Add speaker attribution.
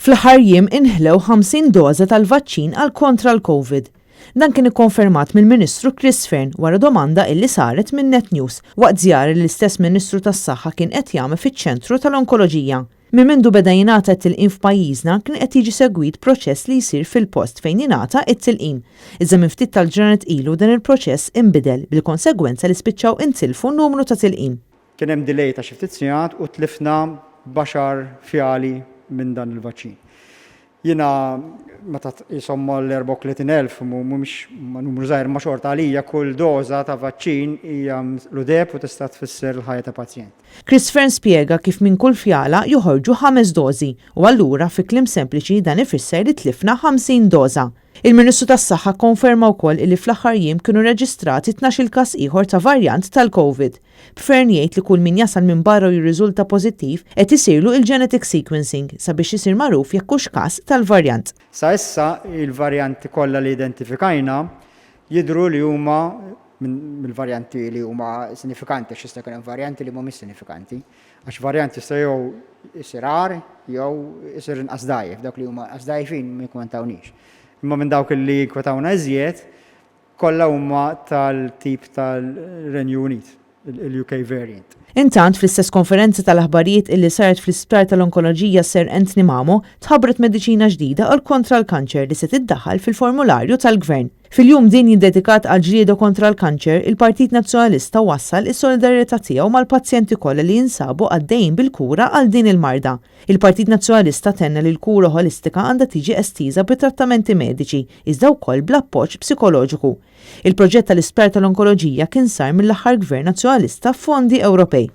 Speaker 1: Fl-aħħar jiem inħlew 50 doża tal-vaċċin għal kontra l-Covid. Dan kien ikkonfermat mill-Ministru Chris Fearne wara domanda illi saret minn Net News waqt żjara li l-istess Ministru tas-Saħħa kien qed jagħmel fiċ-Ċentru tal-Onkoloġija. Minn mindu beda jingħata t-tilqim f'pajjiżna kien qed jiġi segwit proċess li jsir fil-post fejn jingħata t-tilqim. Iżda minn ftit tal-ġranet ilu dan il-proċess inbidel bil-konsegwenza li spiċċaw intilfu numru ta' tilqim.
Speaker 2: Kien hemm delay ta' xi ftit sigħat u tlifna b'għaxar fjali minn dan il-vaċċin. Jiena meta tqishom mal-34,000 mhumiex numru żgħir imma xorta għalija kull doża ta' vaċċin hija l-udeb u tista' tfisser il-ħajja ta' pazjent.
Speaker 1: Chris Fearne spjega kif minn kull fjala joħorġu ħames dożi u allura fi kliem sempliċi dan ifisser li tlifna 50 doża. Il-Ministru tas-Saħħa kkonferma wkoll illi fl-aħħar jiem kienu reġistrati 12-il każ ieħor ta' varjant tal-Covid. B'Fearne jgħid li kull min jasal minn barra u jirriżulta pożittiv qed isirlu il-genetic sequencing sabiex isir magħruf jekk hux każ tal-varjant.
Speaker 2: Sa issa il-varjanti kollha li identifikajna jidhru li huma mill-varjanti li huma sinifikanti għax jista' jkun hemm varjanti li mhumiex sinifikanti. Għax varjant jista' jew isir agħar jew isir inqas dgħajjef, dawk li huma inqas dgħajfin ma jinkwetawniex. Imma minn dawk li jinkwetawna iżjed, kollha huma tal-tip tal-Renju Unit, il-UK variant.
Speaker 1: Intant, fl-istess konferenza tal-aħbarijiet illi saret fl-Isptar tal-Onkoloġija Sir Anthony Mamo, tħabbret mediċina ġdida għal kontra l-kanċer li se tiddaħħal fil-formularju tal-Gvern. Fil-Jum Dinji ddedikat għall-ġlieda kontra l-kanċer, il-Partit Nazzjonalista wassal is-solidarjetà tiegħu mal-pazjenti kollha li jinsabu għaddejjin bil-kura għal din il-marda. Il-Partit Nazzjonalista tenna li l-kura ħolistika għandha tiġi estiża bi trattamenti mediċi, iżda wkoll bl-appoġġ psikoloġiku. Il-proġett tal-Isptar tal-Onkoloġija kien sar mill-aħħar Gvern Nazzjonalista f'fondi Ewropej.